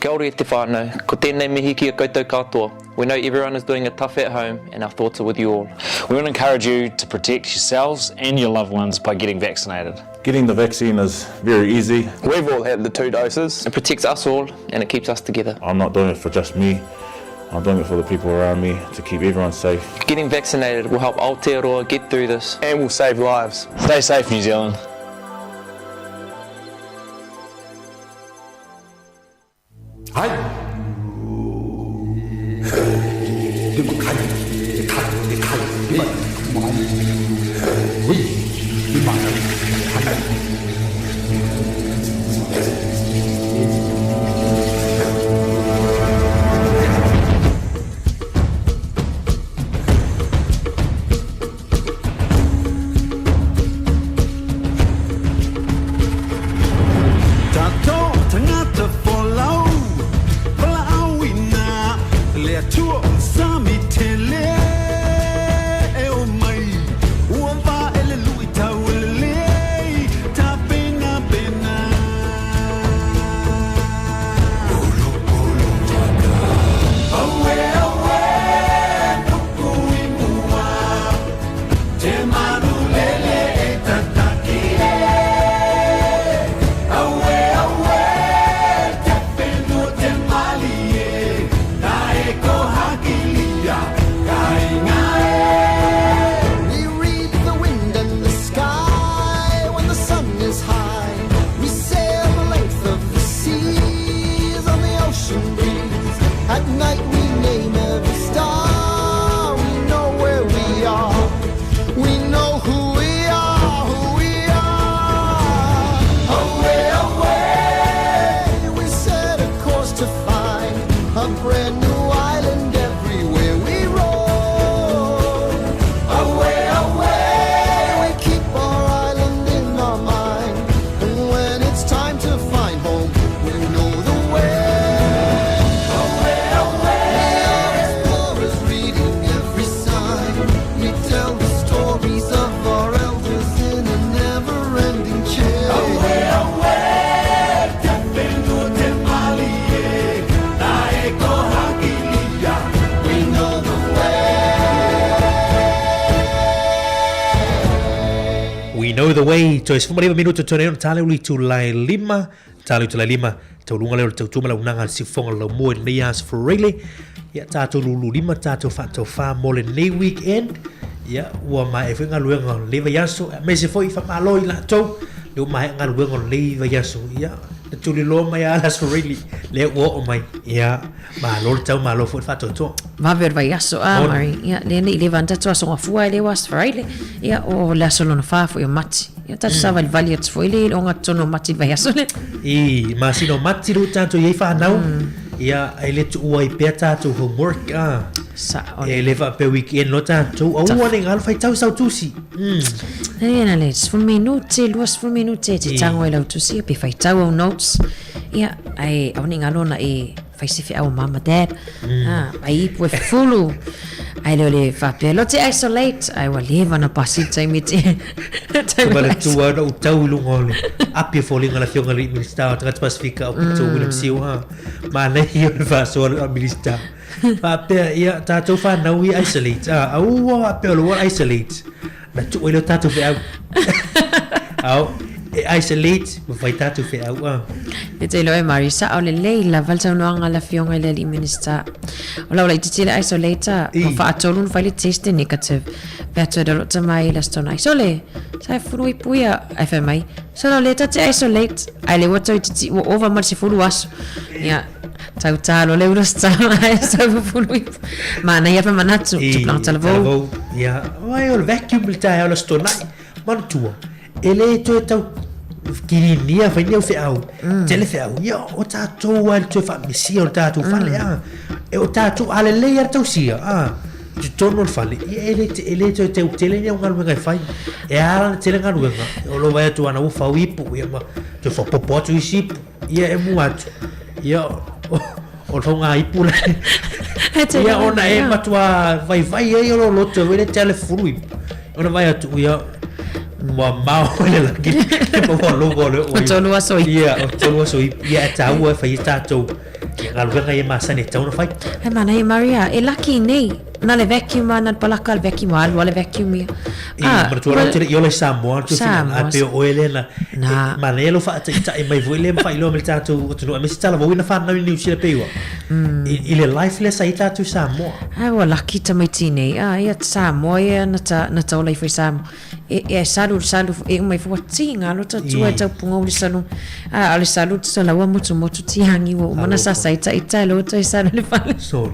Kia ora e te whānau, ko tēnei mihi ki a koutou katoa. We know everyone is doing it tough at home and our thoughts are with you all. We want to encourage you to protect yourselves and your loved ones by getting vaccinated. Getting the vaccine is very easy. We've all had the two doses. It protects us all and it keeps us together. I'm not doing it for just me. I'm doing it for the people around me to keep everyone safe. Getting vaccinated will help Aotearoa get through this. And will save lives. Stay safe, New Zealand. Tatou tagata folau, valaauina le Atua o le sami tele e o mai, ua vae le luitau e lelei tapenapena. Auē, auē, pupu i mua, te manu lele e tataki e. Auē, auē, te whenua te malie, na e ko Hakilia, kainga e. We read the wind and the sky when the sun is high. We sail the length of the seas on the ocean breeze. At night we name every star. We know where we are. We know who we are, who we are. Away, away, we set a course to find a brand new island everywhere we roam. Away, away, we keep our island in our mind. And when it's time to find home, we know the way. Away, away, we are explorers reading every sign. We tell the stories of our elders in a never-ending chain. Away, away, te whenua te malie, na e ko Hakilia. We know the way. We know the way. Toe 19 minuto tone ona tale uli tulai lima. Tale tulai lima. Tauluga lea o le tautua ma le auaunaga a le siufofoga o le laumua i lenei aso Friday. Ia tatou lulu lima, tatou faataufa mo lenei weekend. Ia ua maea foi galuega o lenei vaiaso. Aemaise foi faamalo i latou lea ua maea galuega o lenei vaiaso. Ia na tuliloa mai lava le aso Friday lea ua oo mai. Ia malo le tau malo foi le faatoatoa. Vave o le vaiaso a Murray. Ia lea nei leva ana tatou aso gafua ai lea ua aso Friday. Ia o le aso lona fa foi o Mati. Ia tatou savalivali atu foi le ogatotonu o Mati i le vaiaso lea. I masina o Mati lea ua tatou i ai fanau. Ia e le tuua ai pea tatou homework a. Sao. E le faapea weekend loa tatou. Aua ne i galo faitau sau tusi. Ia na le 10 minute, 20 minute e te tango ai lau tusi pe faitau au notes. Ia ae aua ne i galo ona e fai se feau a mum ma dad. Ha, ai ipu e fufulu. Ai le o le faapea, lote isolate. Ai ua leva ona pasi le taimi te. Te manatua ona ou tau i luga o le api o foliga le Afioga i le Minisita o Tagata Pasifika o Peter William Siu. Ha, manaia o le faasoa a le Minisita. Faapea, ia, tatou whanau i isolate. Ah, aua faapea o le word isolate. Na tuu ai lea o tatou feau. Ao, e isolate, ma fai tatou feau. Ah. E te iloa e Marisa, ao lelei lava le saunoaga a le Afioga i le Alii Minisita. O lau laitiiti le isolate, ma faatolu ona fai le test e negative. Pe atu e lolo mai le aso tona, Sole, sa e fulu ipu ia. Ae fai mai, Sole, o lea ta te isolate. Ae le ua tau itiiti, ua ova ma le 10 aso. Ia, tau talo le ula sa ae sa fufulu ipu. Manaia pe manatu, tupulaga talavou. Ia, ai o le vacuum le taeao le aso Toonai. Manatua, e le toe tau kirinia fai ni au feau, tele feau. Ia, o tatou lava le toe faamisia o le tatou fale, a. E o tatou, a lelei lava le tausia, a, i totonu o le fale, ia e le, e le toe teu tele ni au galuega e fai. E ala ona tele galuega, o lou vaai atu ana ua fau ipu, ia ma toe faaopoopo atu isi ipu. Ia e mua atu. Ia, o le faugā ipu le. Ia ona e matua vaivai ai o lou loto e le te ale fulu ipu. Ona vaai atu, ia, mamao i le lagi. Ma ua logo o le O tolu aso ipu. Ia, o tolu aso ipu. Ia, e tāua e whai e tātou. galuega ia masani e tatau ona fai. He manaia Maria, e laki nei, na le vacuum a, na le palaka le vacuum, ua alu a le vacuum ia. I manatua lau tele i ola i Samoa, tu whina, a peo oe lea na, e manaia lou faataitai mai foi lea ma faailoa mai le tatou atunuu, aemaise talavou ina whanau i New Zealand pei ua, i le life lea sa i tatou i Samoa. Ai ua laki tamaiti nei, a ia Samoa ia na ta, na ta ola ifo i Samoa. E, e salu, salu, e uma ifo ua tiga lo tatua e tau punga o le salu. A, o le salu te laua motu motu tihangi ua uma na sasa i ta ita e lo toi salu le fale. So.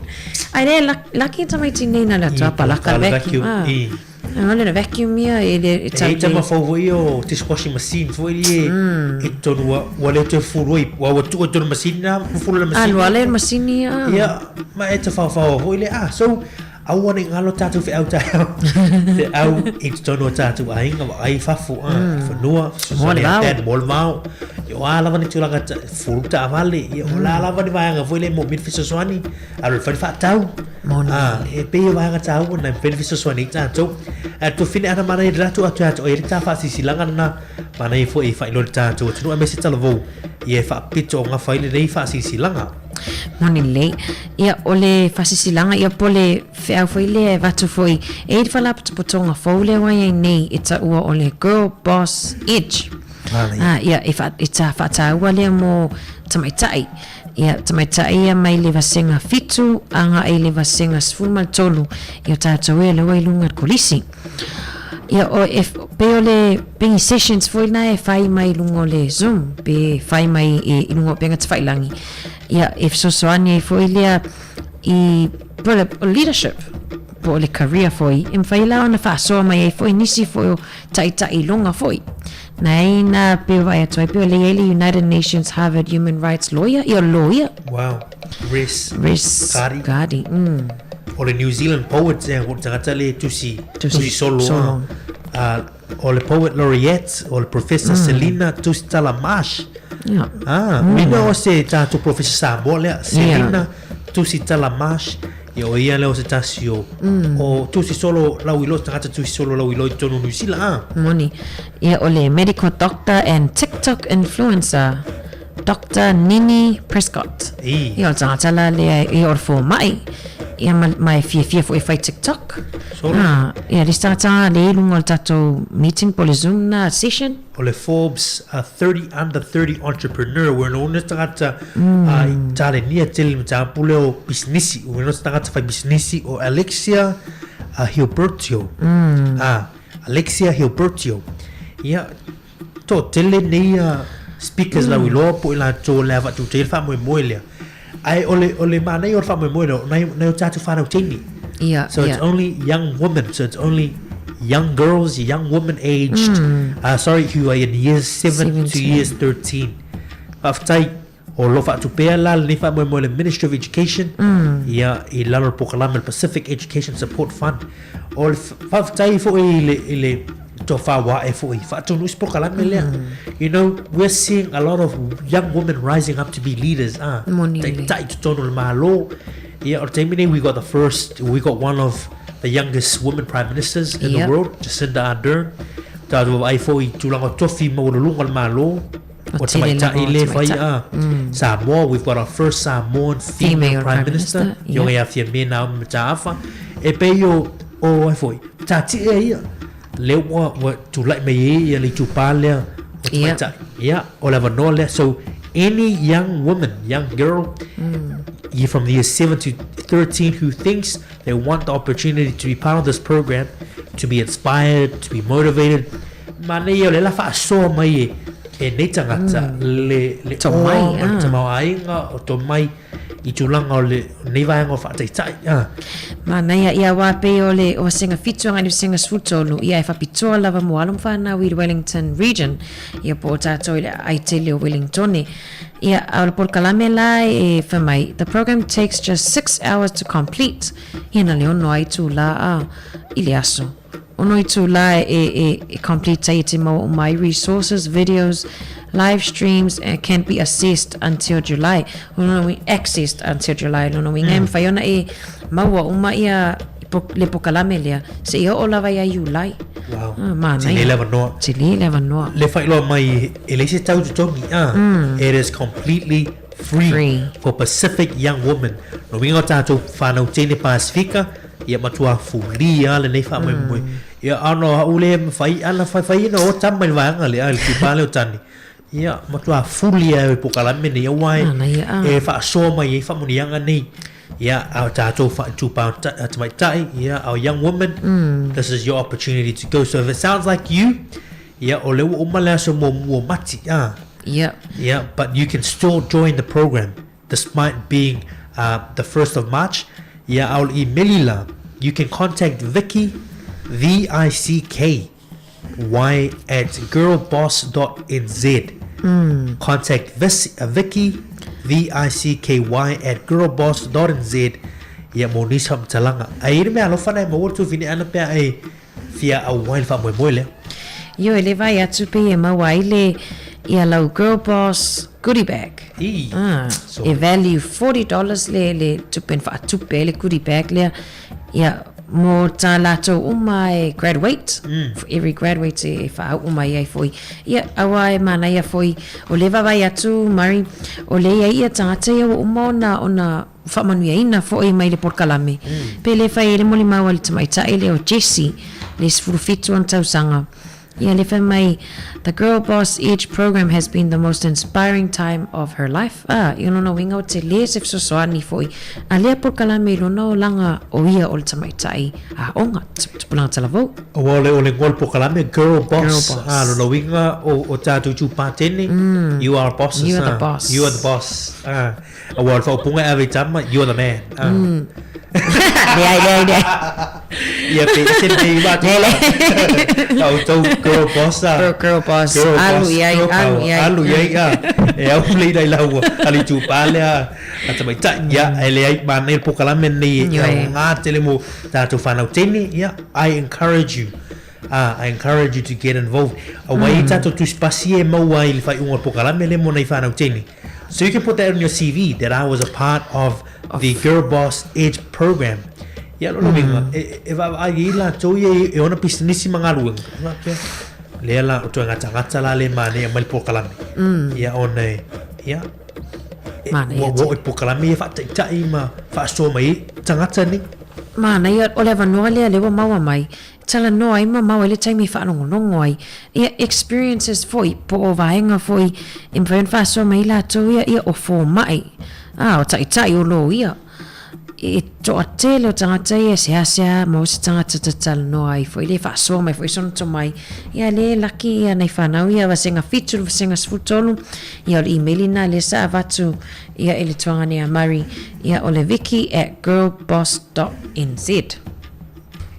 Ai le laki tamaiti nei na le atua palaka le vacuum. I. A le vacuum ia e le e tau. E tama fau foi o dishwashing machine foi e e tonu ua ua le toe fulu ai ua ua tuu tonu machine na fulu le machine. Alu ale machine ia. Ia ma e te whawhao foi le ah so Aua ne i ngalo tātou wheau taeao, wheau i totonu o tātou aiga, wa ai fafo, a, i whanua, Mō le vao. Mō le vao. Ia o a lava ni tūranga ta, furu taavale, ia o la lava ni vaega foi le mo mini fesoasoani, a le whare whaatau. Mō ni. A, e pei o vaega tāua na whare fesoasoani i tātou. A tō whine ana mana i rātou atu atu, o e re tā whaasisilanga na, mana i fo e whailo le tātou atunuu, a me se talavou, ia e whaapito o ngā whaile nei whaasisilanga. Moni lelei. Ia, o le faasisilaga, ia po o le feau foi lea e avatu foi e i le faalapotopotoga fou lea ua i ai nei e taua o le Girl Boss Edge. Manaia. Ah, ia, e, wha, e tā whaataua lea mo tamaitai. Ia, tamaitai ia mai le vasega fitu, aga i le vasega 13, ia o tātou e leua i luga i le kolisi. Ia, o, e, pei o le pei sessions foi na e fai mai i luga o le Zoom, pe fai mai i, i luga o upega tafailangi. Ia, e fesoasoani ai foi lea i, po o le leadership, po o le career foi, e mafai la ona faasoa mai ai foi nisi foi o taitai luga foi. Na ai na pei o vaai atu ai, pei o lea i ai le United Nations Harvard Human Rights Lawyer, ia o le lawyer. Wow. Res. Res. Gadi. Gadi, mm. O le New Zealand poet, eh, o le tagata le tusi, Tusi tusi solo. solo. Ah, o le poet laureate, o le Professor Selina Tusitala Marsh. Ia. Ah, mina o se tātou Professor Samoa lea, Selina Tusitala Marsh. Ia o ia lea o se tasi o, o tusi solo lau ilo, tagata tusi solo lau ilo i tonu New Zealand. Ah. Moni. Ia o le medical doctor and TikTok influencer Doctor Nini Prescott. I. Ia o le tagata la lea ia o le fomai. Ia ma, ma e fiafia foi e fai TikTok. Solo. Ah, ia le isi tagata lea i luga o le tatou meeting po o le Zoom na session. O le Forbes 30 Under 30 Entrepreneur, ua ona tagata i talenia tele le mataupu lea o pisinisi, ua ona tagata fai pisinisi o Alexia Gilberto. Alexia Gilberto. Ia, toatele nei speakers lauiloa po o i latou o le a faatutaia le faamoemoe lea. Ae o le, o le manaia o le faamoemoe lea, o nai, nai o tatou fanau teine. Ia, So it's ia. only young women, so it's only young girls, young women aged, sorry, who are in years 7 7 to years 13. Faafetai, o lo o faatupea la lenei faamoemoe le Ministry of Education, ia, i lalo o le polokalame o le Pacific Education Support Fund. O le faafetai foi i le, i le tofa wae foi, faatonu isi polokalame lea. You know, we're seeing a lot of young women rising up to be leaders, ah. Moni lelei. Taitai totonu o le Malo. Ia, o le taimi nei, we got the first, we got one of the youngest women prime ministers in the world, Jacinda Ardern. Tatou vaai foi i tulaga o tofi maualuluga o le Malo, O o tele tamaitai lava o le fai tamaitai. a Samoa, we've got our first Samoan female Female prime Prime minister, Minister, Ioga ia Fiame Naomi Mataafa. E pei o, o ai foi, tātie ia, lea ua, ua tulai mai ai ia le itupā lea o tamaitai. Ia, o le avanoa lea. So, any young woman, young girl, mm. from the years 7 to 13 who thinks they want the opportunity to be part of this program, to be inspired, to be motivated, Manaia o le la faasoa mai e e nei tagata le le Tomai, oa ma le ah. tamaoaiga o tomai i tulaga o le nei vaega o faataitai ah. Manaia ia wā pei o le o Vasega 7 agai i le Vasega 13 ia e whapitoa lava mo alo ma whanau i le Wellington region ia po o tātou i le aai tele o Wellingtone. Ia a o le polokalame la e whai mai the program takes just 6 hours to complete ia na le ono ai tū la a i le aso. Ono itulā e, e, e complete ai e te maua uma ai resources, videos, live streams and can be assessed until July. Lona uiga, accessed until July. Lona uiga e mawhai ona e maua uma ia le pokalame lea, se i oo lava ia Iulai. Wow. Ah, manaia. Tele le avanoa. Tele le avanoa. Le whailoa mai e leai se tau totogi, ah. It is completely free, free. for Pacific young women. Lona uiga o tatou whanau teine Pasifika, ia matua fulia lenei faamoemoe. Ia ana au le mawhai ana whaiwhai ina o tama i le vaega lea, le itupa lea o tane. Ia matua fulia e polokalame nei aua e, e faasoa mai ai faamanuiaga nei. Ia a o tatou itupa tamaitai, ia our young women, this is your opportunity to go. So if it sounds like you, ia o lea ua uma le aso muamua o Mati, ah. Ia. Ia, but you can still join the program despite being uh, the 1st of March. Ia, a o le imeli la, you can contact Vicky, V-I-C-K, Y at girlboss.nz. Contact Vis, Vicky, V-I-C-K-Y at girlboss.nz. Ia, mo nisi faamatalaga. Ae i ai le mea alofa na e maua le tuafine ana pe a e fia auai le faamoemoe lea. Ioe, le vaai atu pei e maua ai le ia lau girl boss goodie bag. Ii, Ah, sorry. e value $40 le, le tupe na faatupe ai le goodie bag lea. Ia, mo tā lātou uma e graduate, mm. for every graduate e whaau mai ai foi. Ia, aua e manaia foi, o le vaavaai atu, Murray, o le ia ia tangata ia ua uma ona, ona faamanuiaina foi mai le polokalame. Mm. Pe le fai ai le molimau a le tamaitai lea o Jessie, le 17 ona tausaga. Ia le fai mai, The Girl Boss Edge program has been the most inspiring time of her life. Ā, i lona uiga o te lē se fesoasoani foi a lea polokalame i lona olaga o ia o le tamaitai aoga, tupulaga talavou. Aua o le, o le igoa o le polokalame, Girl Boss. Girl Boss. Ā, lona uiga o, o tātou tupatene, you are bosses. You are the boss. You are the boss. Ā, Aua o le faaupuga e ave i tama, you are the man. Ah. Leai, leai, leai. Ia pe ese nei i mātou. Le, le. Ka outou girl boss ah. Girl, girl boss. Girl Alu boss, i ai, girl alu power. i ai. Alu i ai, ah. E au leira i laua. Ali tūpā lea, a tamaitai. Ia, e leai, manaia le polokalame nei e Ioe. aoga tele mo tātou whānau teine. Ia, I encourage you. Ā, I encourage you to get involved. Aua e i tātou tusipasi e maua ai le whaiunga o le polokalame lea mo nei whānau teine. So you can put that on your CV that I was a part of the Girl Boss Edge program. Ia, lona uiga, e, e vaavaai ai latou ia e ona pisinisi ma galuega. Ua faapea, lea la, o ituaiga tagata la lea e manaia mai le polokalame. Ia, ona e, ia, e, Manaia ua, ua tele. oo i polokalame ia faataitai ma faasoa mai ai tagata nei. Manaia, o le avanoa lea lea ua maua mai, Talanoa ai ma mau ai le taimi e faalogologo ai. Ia experiences foi, po o vaega foi e mafai ona faasoa mai ai latou ia, ia o fomai, a, o taitai o loia. E toatele o tagata ia e seasea maua se tagata ta talanoa ai foi lea e faasoa mai foi sona tomai. Ia lea e laki ia nai fanau ia vasega 7 le vasega 13, ia o le email ina lea sa avatu ia i le tuagane a Murray, ia o le vicky@girlboss.nz.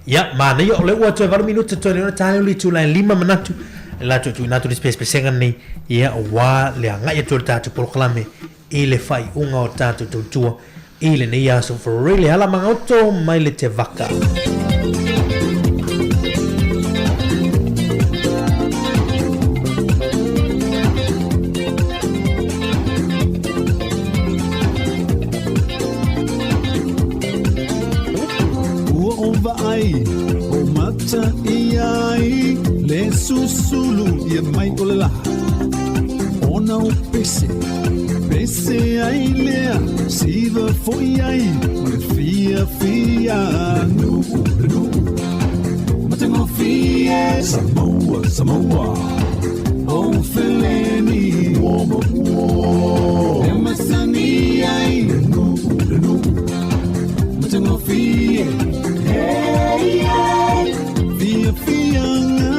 Ia, manaia, o lea ua toe 8 minute toe lea ona ta leo le itula e 5 manatu e latou tuuina atu le pesepesega lenei, ia, aua le agai atu o le tatou polokalame i le faaiuga o tatou tautua i lenei aso. For real, e ala magaoto mai le te vaka. Ua ou vaai, o mata ia ai le susulu ia mai o le lā. Ona o pese, pese ai lea, siva foi ai ma le fiafia. Le nuu, le nuu, matagofie. Samoa, Samoa, o feleni, ua ma ua. E masani ai le nuu, le nuu. Matagofie, hey, hey. Fiafiaga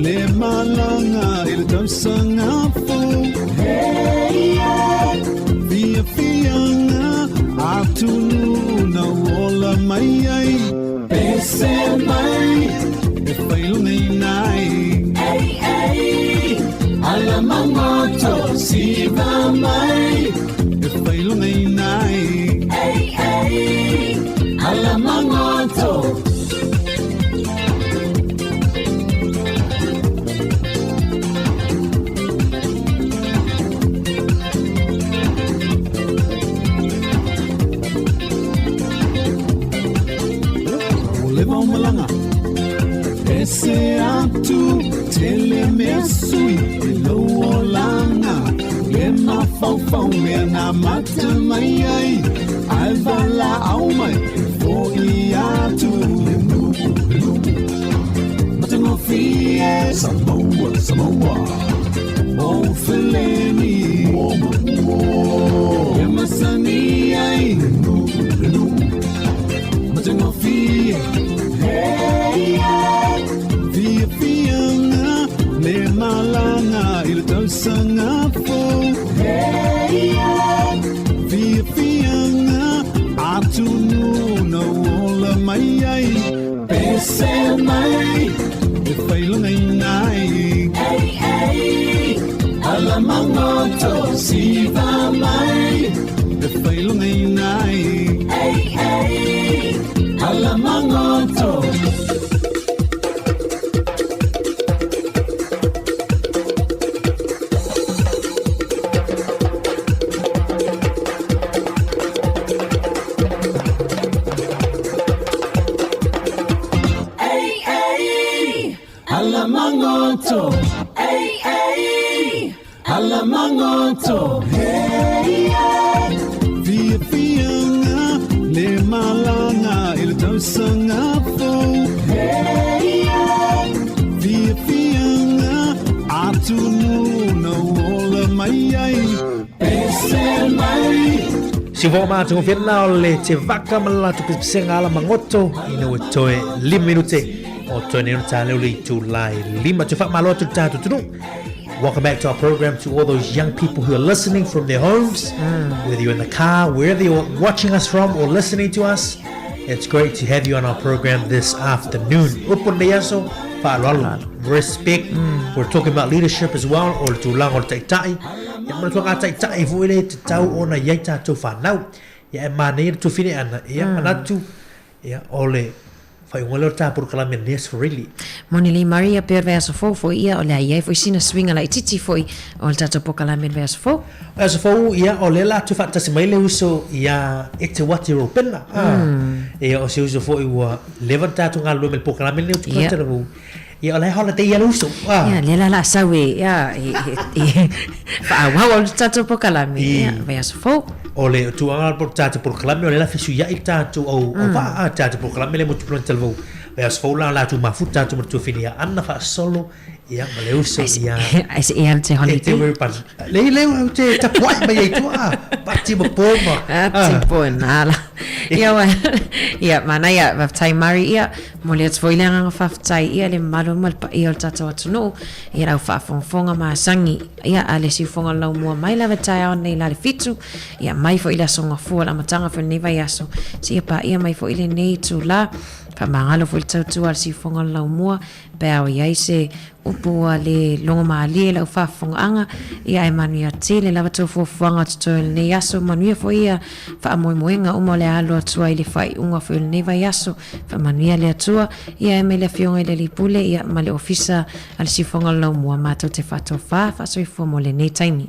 le malaga i le tausaga fou. Hey, hey. Fiafiaga atunuu na ola mai ai. Pese mai e failogaina ai. Hey, hey. Ala magoto siva mai e failogaina ai. Hey, hey. Ala magoto. Ua leva o malaga Ese atu tele mea sui i lou olaga Le mafai mafaufau mea na mata mai ai Ae valaau mai e fo'i atu Le nuu, le nuu Matagofie Samoa, Samoa O feleni Ua ma ua E masani ai Le nuu, le nuu Matagofie Hey, yeah. Fiafiaga le malaga i le tausaga fou Hey, yeah. Fiafiaga atonu na ola mai ai Pese mai e failogaiga ai Hey, hey. Ala magoto siva mai e failogaiga ai Hey, hey. Ala magoto. Ei, ei, ala magoto. Ei, ei, ala magoto. Hey, yeah. Fiafiaga le malaga i le tausaga fou Hey, yeah. Fiafiaga atonu na ola mai ai Pese mai Si fo ma tu fiana o le te vaka ma la tu pesega ala mangoto ina ua toe 5 minute o toe nei ona leo le itula e 5 te faamalo atu le tatou atunuu. Welcome back to our program to all those young people who are listening from their homes, whether you're in the car, wherever you're watching us from or listening to us. It's great to have you on our program this afternoon. Upu lenei aso, faaaloalo, respect. We're talking about leadership as well, o le tulaga o le taitai. Ia manatua ngā taitai foi le tatau ona i ai tātou whanau. Ia e manaia le tuwhine ana, ia manatu, ia o le faaiuga lea o le tā porokalame Nurse Forelli. Moni lei Maria pei o le vaiaso fou foi ia o le a i ai foi sina suiga laitiiti foi o le tatou porokalame i le vaiaso fou. Vaiaso fou ia o lea la atu faatasi mai le uso ia Eteuati Ropena a ia o se uso foi ua leva ona tatou galulue mai le porokalame lenei o Tupua Talavou. Ia o la e holiday ia le uso. Ah. Ia, lea la la sau e, ia, e, e, e faaauau au le tatou porokalame, ia, vaiaso fou. O le tulaga o le tatou porokalame, o lea la fesuiai le tatou au, au vaa, a tatou porokalame lea mo Tupua Talavou. Vaiaso fou la o latou mafuta atu ma le tuafine ia Anna faasolo, ia, ma le uso ia. Ai se e alu te holiday. E te Rupana. Le, le, au te tapuai mai ai tua, a, pati ma pō ma. Pati po nā la. Ia, wa, ia, manaia, faafetai Mari, ia, Momoli atu foi le agaga faafetai ia le mamalu ma le paia o le tatou atunuu i lau faafogafoga masani ia a le siufoga o le laumua mai lava taeao nei la le fitu ia mai foi le aso gafua le amataga foi o lenei vaiaso seia paia mai foi lenei itula. Faamagalo foi le tautua a le siufoga o le laumua pe a o i ai se Upu ua le logo malie lau faafofogaaga, ia ae manuia tele lava tou fuafuaga o totoe o lenei aso, manuia foi ia faamoemoega uma o le a alo atu ai i le faaiuga foi o lenei vaiaso. Faamanuia le Atua, ia ae mai le Afioga i le Alii Pule, ia ma le Ofisa a le Siufoga o le Laumua, matou te faatofā faasoifua mo lenei taimi.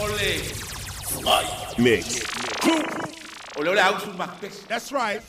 O le Mix. O le o le ausu ma pese. That's right.